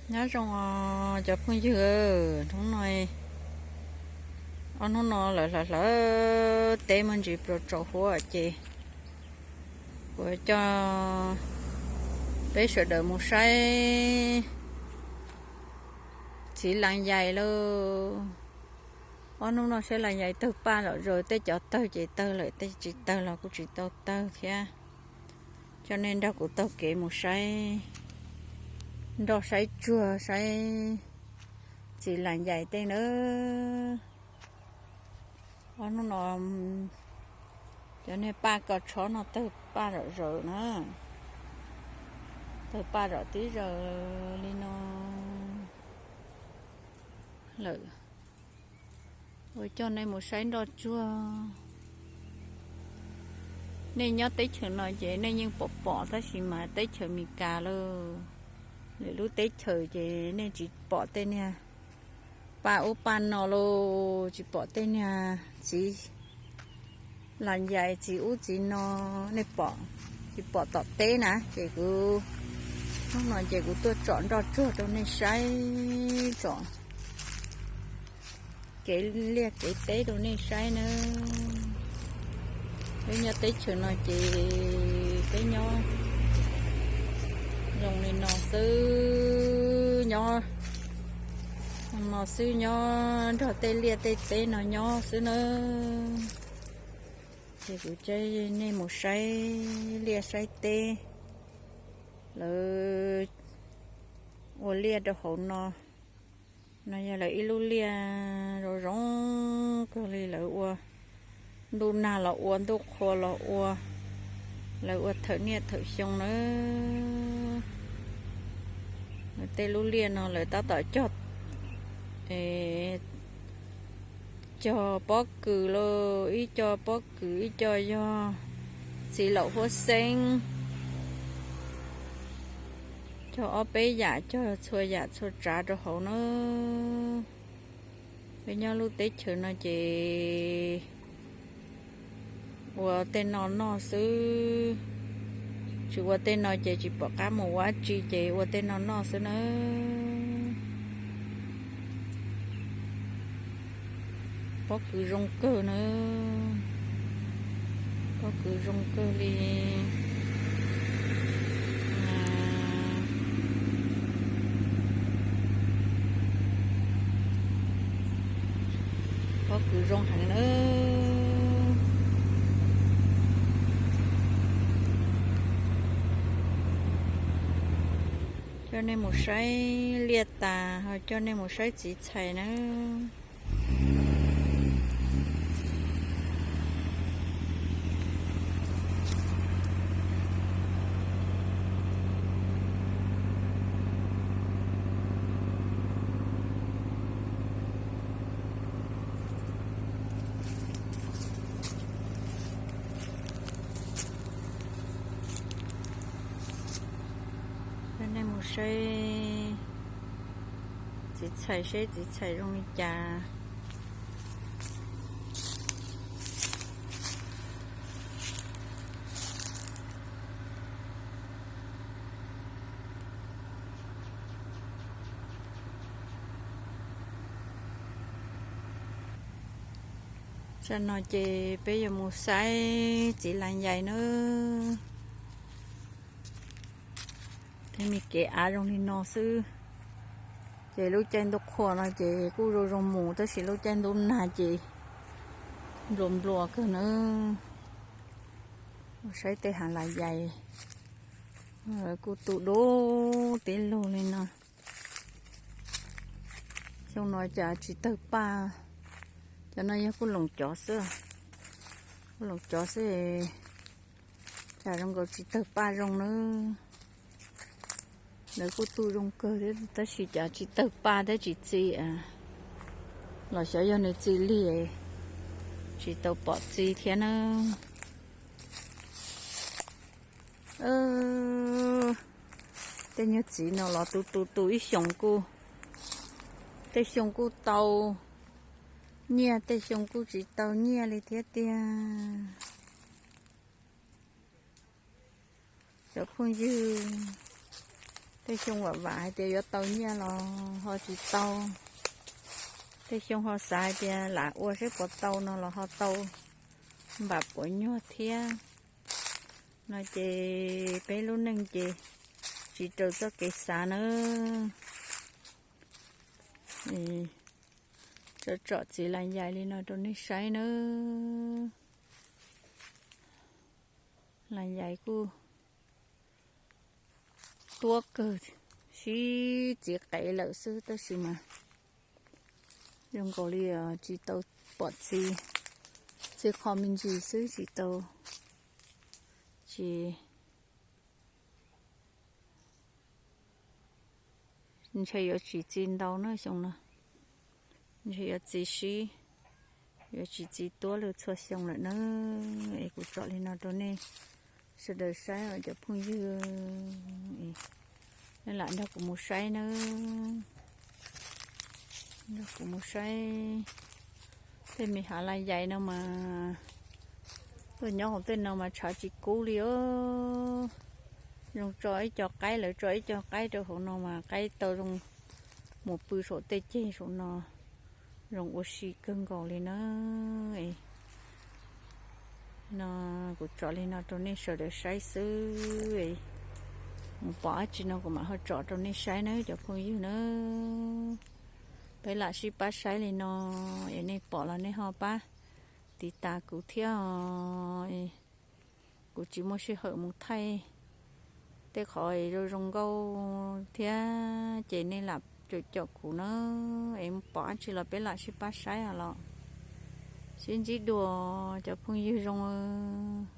Nyob zoo os cov phooj ywg, hnub no, ob hnub no lawv hlawv hlawv teb muaj ntsis pluas tsaus huab ces kuv coj peb sawv daws mus saib txiv las yais lauj. Ob hnub no saib las yais tawg paj zom zaws, tej cov tawg ces tawg lawm, tej tsis tawg los kuj tsis tau tawg thiab. Coj nej nrog kuv taug kev mus saib nroj saib tsuag saib txiv las yais tej nawb. Ob hnub no cov niag paj ko tshob no tawg paj zom zaws na, tawg paj zom tib zaws li no lawm. Ua coj nej mus saib nroj tsuag. Nej nyob teb chaws no ces nej yeej pom pom, tab sis mas teb chaws Amelikas lawm, lwm lub teb chaws ces nej tsis pom tej niag paj ub paj no lauj, tsis pom tej niag txiv las yais txiv ub txiv no, nej pom, tsis pom tom teb na. Ces kuv, hnub no ces kuv tuaj tsom nroj tsuag rau nej saib, tsom kev liaj kev teb rau nej saib nawb. Peb nyob teb chaws no ces peb nyob zoo li no xwb, nyob no xwb, nyob nrog tej liaj tej teb no nyob xwb nawb. Ces kuv coj nej mus saib liaj saib teb, lawv ua liaj rau hauv no. No yog lawv ib lub liaj zoo zoo kawg li, lawv ua ntuj nag los ua, ntuj qhua los ua, lawv ua thawm niaj thawm xyoo nawb. Lawv tej lub liaj no lawv tab tom cog, cog pob kws lauj, ib co pob kws, ib co yog txiv laum huab xeeb, cog ob peb yam, cog txhua yam txhua tsav rau hauv na. Peb nyob lub teb chaws no ces ua tej no noj xwb, tsis ua tej no ces tsis pom qab mus ua dab tsi, ces ua tej no noj xwb nawb. Pob kws zoo kawg nawb, pob kws zoo kawg li. Pob kws zoo heev nawb. Coj nej mus saib liaj tas ho coj nej mus saib txiv txhais nawb. Coj nej mus saib txiv txhais seb txiv txhais zoo li cas. Tsam no ces peb yuav mus saib txiv las yais nawb. Tej me kev av zoo li no xwb, ces lub caij ntuj qhua no ces kuj zoo zoo mus, tab sis lub caij ntuj nag ces nplua nplua kawg nawb. Saib tej hav las yais kuj tu dub tib lug li no. Xyoo no cas tsis tawg paj. Cov no yog kuj loos cov xwb, kuj loos cov xwb, cas zoo nkaus tsis tawg paj zoo nawb. Lawv kuj tu zoo kawg thiab tab sis cas tsis tawg paj thiab tsis txi, los xyov yog nws txi lig tsis tau pom txi thiab na. Tej nyuag txiv no los tu tu tu ib xyoos kuj, tej xyoo kuj tau nyiaj, tej xyoo kuj tsis tau nyiaj li thiab tiag. Cov phooj ywg, Tej xyoo vam vam hais tias yuav tau nyiaj los ho tsis tau, tej xyoo ho xav hais tias lam ua seb puas tau no los ho tau npam puas nyuag thiab. No ces peb lub neej ces tsis raws txoj kev xav nawb. Tsom tsom txiv las yais li no rau nej saib nawb. Las yais kuj tuab kawg, sib txiv qev lawm xwb tab sis mas zoo nkaus li tsis tau pom txiv, txiv qho me ntsis xwb tsis tau, tsis ntshe yuav tsis txiv ntau na xyoo no, ntshe yuav txiv sib, yuav tsis txiv tuab lug txhua xyoo lawm na. Es kuv tsom li no rau nej sawv daws saib os cov phooj ywg. Nej lam nrog kuv mus saib nawb, nrog kuv mus saib. Tej me hav las yais no mas tuaj nyob hauv tej no mas tshav tsis kub li os. Zoo tso ib co qaib, lawv tso ib co qaib rau hauv no mas qaib tau zoo mus pw saum tej ceg saum no, zoo ua si kawg nkaus li na. No kuv tsom li no rau nej sawv daws saib xwb, mus pom dab tsi no kuv mam ho tsom rau nej saib nawb cov phooj ywg nawb. Peb lam sib pab saib li no, es nej pom los nej ho pab tiv tas kuv thiab os. Kuv tsis muaj sij hawm mus thaij tej qhov zoo zoo nkauj thiab ces nej lam caum caum kuv na. Es mus pom dab tsi los peb lam sib pab saib os los sib ntsib dua cov phooj ywg zoo.